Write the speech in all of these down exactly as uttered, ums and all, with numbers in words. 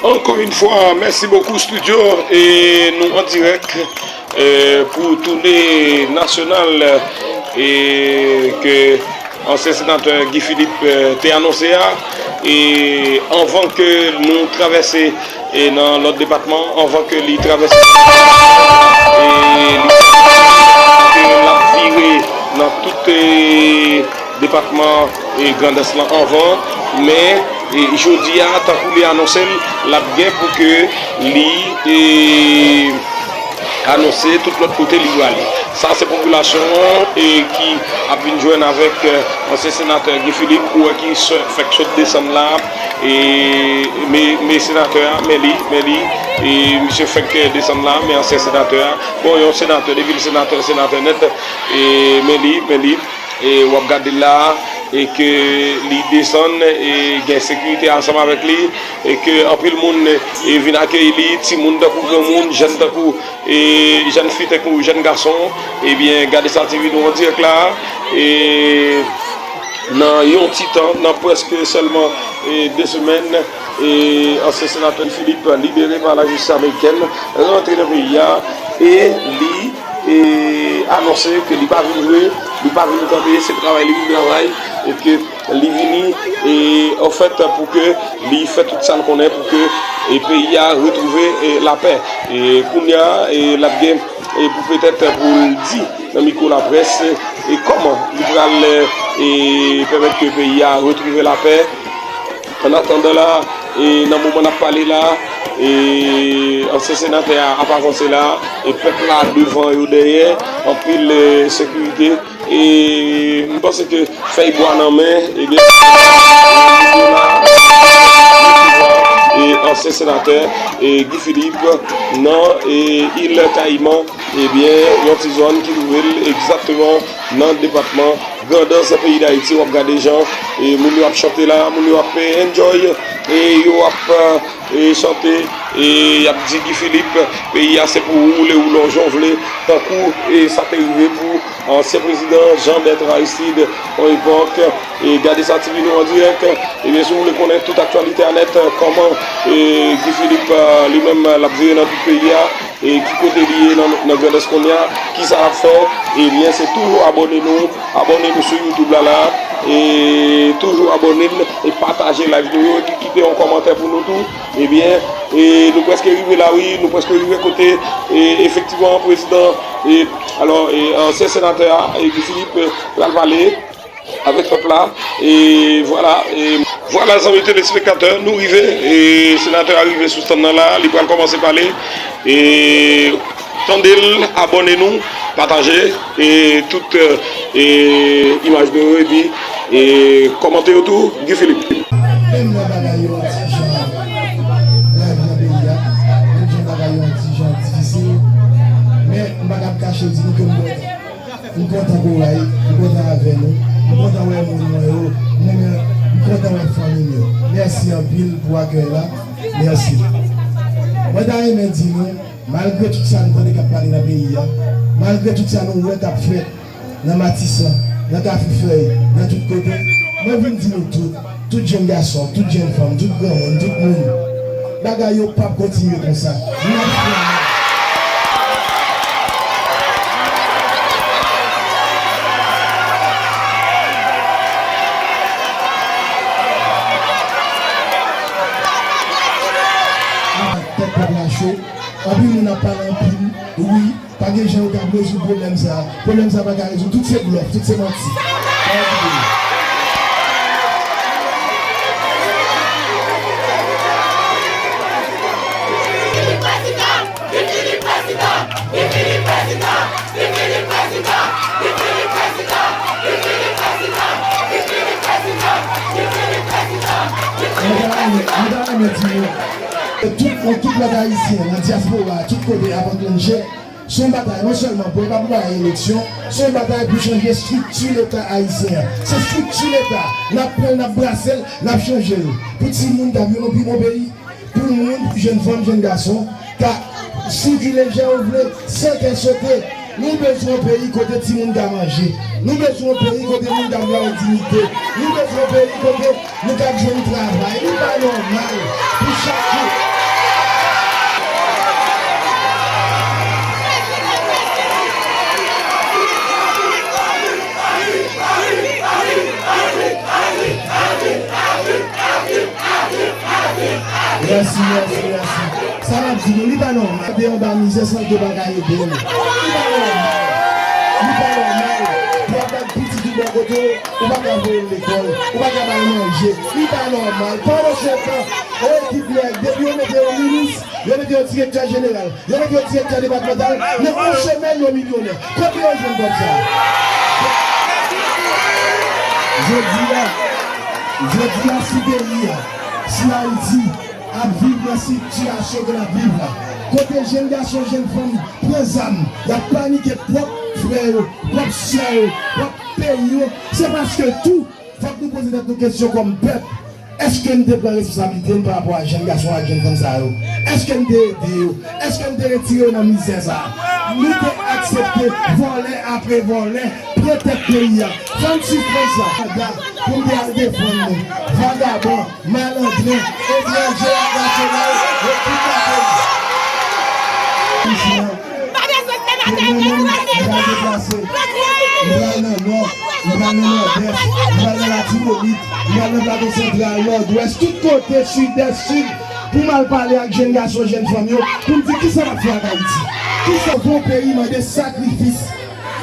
Encore une fois, merci beaucoup, studio. E nou an dirèk, eh, pou toune nasyonal, eh, ke ansyen senatè Guy Philippe, eh, te anonse a. E anvan ke nou travèse, eh, nan lòt depatman, anvan ke li travèse, eh, li, ke l ap vire nan tout, eh, depatman, eh, Grandans lan anvan, men, eh, jodi a, tankou li anonse l, l ap gen pou ke li, eh, anonse tout lòt kote li prale. Sa se popilasyon an, eh, ki ap vin jwenn avèk, eh, ansyen senatè Guy Philippe, ou wè ki sò-, fèk sot desann la, eh, men, men senatè a, men li, men li, eh, misye fèk desann la, men ansyen senatè a, bon, yon senatè, depi l senatè, senatè nèt, eh, men li, men li. E w ap gade l la, e ke li desann, e gen sekirite ansanm avèk li, e ke anpil moun, e vin akeyi li, timoun tankou granmoun, jèn tankou, e jèn fi tankou jèn gason. Ebyen, Gadesart TV nou an dirèk la, e nan yon ti tan, nan prèske sèlman, e de semèn, e ansyen senatè Philippe, libere pa lajistis amerikèn, rantre nan peyi a, e li e anonse ke li pa vin jwe, li pa vin kanpe, se travay li vin travay, e ke li vini, e anfèt, pou ke li fè tout sa l konnen pou ke, e peyi a retwouve, e lapè. E kounye a, e l ap gen, e pou petèt pou l di nan mikwo laprès, e kòman li pral, e pèmèt ke peyi a retwouve lapè. An atandan la, e nan moman n ap pale la, e ansyen senatè a ap avanse la, e pèp la devan yo dèyè, anpil, e sekirite. E m panse ke fèy bwa nan men, ebyen, e ansyen senatè, e Guy Philippe, nan, e Il Kayiman, ebyen, yon ti zòn ki twouve l egzakteman nan depatman Grandans peyi Dayiti. W ap gade jan, e, moun yo ap chante la, moun yo ap, e, enjoy, e yo ap, e, chante, e y ap di Guy Philippe, peyi a se pou ou, ou le ou lòj ou vle, tankou, e, sa te rive pou ansyen prezidan Jean Bertrand Aristide, yon epòk, e Gadesart TV nou an dirèk, ebyen, si w vle konnen tout aktyalite a nèt, kòman, e, Guy Philippe, e, li menm, l ap vire nan tout peyi a, e ki kote li ye nan, nan Grandans kounye a, kisa l ap fè, ebyen, se toujou abòne nou, abòne nou sou YouTube la, la, e toujou abòne n, e pataje live nou yo, epi kite yon kòmantè pou nou tou, ebyen, e nou prèske rive la, wi, nou prèske rive kote, e efektivman, prezidan, e, alò, e ansyen senatè a, e Guy Philippe, e, pral pale avèk pèp la. E vwala, e vwala, zanmi telespektatè, nou rive, e senatè a rive sou stand nan la, li pral kòmanse pale. E tande l, abòne nou, pataje, e tout, e imaj nou yo, epi, e kòmante yo tou, Guy Philippe. Menm lè bagay yo yon ti jan rèd nan peyi a, menm jan bagay yo yon ti jan difisil, men m pa t ap kache di nou ke m kontan. M kontan pou w la, m kontan avè nou, m kontan wè moun mwen yo, m, m kontan wè fanmi m yo. Mèsi anpil pou akèy la, mèsi. Mwen ta renmen di nou, malgre tout sa nou tande k ap pale nan peyi a, malgre tout sa nou wè k ap fèt nan Matisan, nan Kafou Fèy, nan tout kote, mwen vin di nou tout, tout jèn gason, tout jèn fanm, tout granmoun, tout moun, bagay yo p ap kontinye konsa. N ap fè Tèt pèp la cho. Anpil moun ap pale anpil. Wi, pa gen jan yo ka rezoud pwoblèm sa. Pwoblèm sa pa ka rezoud. Tout se blòf, tout se manti. Pa gen. Mwen ta renmen, mwen ta renmen di nou, tout, tout lòt Ayisyen, nan dyaspora, tout kote, ap anklanje, se yon batay non sèlman pou, e pa pou bagay eleksyon, se yon batay pou chanje estrikti Leta ayisyen an. Se estrikti Leta, n ap pran l, n ap brase l, n ap chanje l. Pou timoun ta viv yon pi bon peyi, pou moun, pou jèn fanm, jèn gason, ka sikile jan yo vle, san kè sote. Nou bezwen yon peyi kote timoun ka manje. Nou bezwen yon peyi kote moun ka viv avèk diyite. Nou bezwen yon peyi kote nou ka jwenn travay. Li pa nòmal pou chak jou. Mèsi, mèsi, mèsi. Sa m ap di nou, li pa nòmal. Te anba mizè san ke pa ka ede nou. Li pa nòmal. Li pa nòmal. Pou w ap bat pitit ou bò kote w, ou pa ka voye l lekòl, ou pa ka ba l manje. Li pa nòmal. Pandan se tan, yon ekip nèg, depi yo mete yon minis, yo mete yon direktè jeneral, yo mete yon direktè depatmantal, nan yon semèn yo milyonè. Kote yo jwenn kòb sa a? Jodi a, jodi a, si peyi a, si Ayiti ap viv nan sitiyasyon ke l ap viv la, kote jèn gason, jèn fanm pran zam, y ap panike pwòp frè yo, pwòp sè yo, pwòp peyi yo, se paske tou, fòk nou poze tèt nou kesyon kòm pèp. Èske n te pran responsablite n pa rapò a jèn gason ak jèn fanm sa yo? Èske n te ede yo? Èske n te retire yo nan mizè sa a? Nou te aksepte vòlè apre vòlè pran tèt peyi a. Fò n sispann sa. Manda pou n te al defann nou. Vagabon, malandren, etranje, entènasyonal, yo tout la peyi. Isi a, premyèman, m pral deplase. M pral nan Nò, m pral nan Nòdès, m pral nan Latibonit, m pral nan Plato Santral, Nòdwès, tout kote, Sidès, Sid, pou m al pale ak jèn gason, jèn fanm yo, pou m di kisa n ap fè ak Ayiti. Kisa bon peyi mande sakrifis.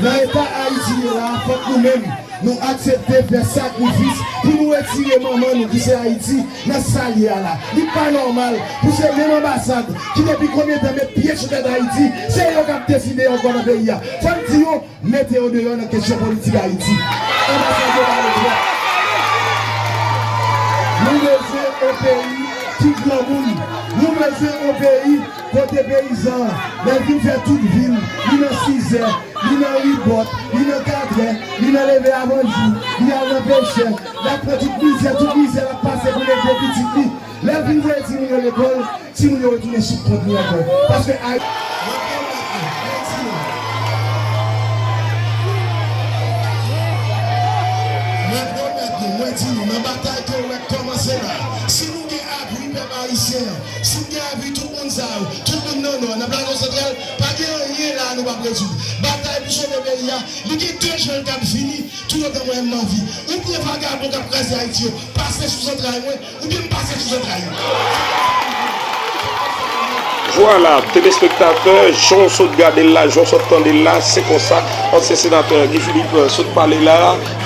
Nan eta Ayiti ye la, fòk nou menm, nou aksepte fè sakrifis pou nou retire manman nou ki se Ayiti nan sa l ye a la. Li pa nòmal pou se menm anbasad ki depi konbyen tan met pye sou tèt Ayiti, se yo k ap deside ankò nan peyi a. Fò n di yo, mete yo deyò nan kesyon politik Ayiti. Anbasad yo pale twòp. Nou bezwen yon peyi ki granmoun. Nou bezwen yon peyi kote peyizan an, lè l fin fè tout vi l, li nan sizè, li nan ribòt, li nan katrè, li nan leve avan jou, li al nan pechè, l ap pran tout mizè, tout mizè l ap pase pou l ede pitit li. Lè l fin voye timoun yo lekòl, timoun yo retounen sou kont li ankò. Paske ay- Mwen pwomèt nou, mwen di nou. Mwen pwomèt nou, mwen di nou, nan batay ke w wè k kòmanse la, si nou gen apui pèp ayisyen an, si n gen apui tout moun sa yo, tout moun nan Nò, nan Plato Santral, pa gen anyen la a nou p ap rezoud. Batay pou sove peyi a, li gen de jan l kab fini, toutotan mwen m anvi. Oubyen vagabon k ap kraze Ayiti yo pase sou zantray mwen, oubyen m pase sou zantray yo. Vwala, telespektatè, jan w sot gade l la, jan w sot tande l la, se konsa ansyen senatè Guy Philippe sot pale la,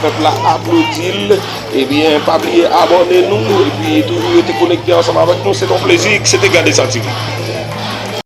pèp la aplodi l. Ebyen, pa bliye abòne nou, epi toujou rete konekte ansanm avèk nou. Se t on plezi, se te Gade Sa TV.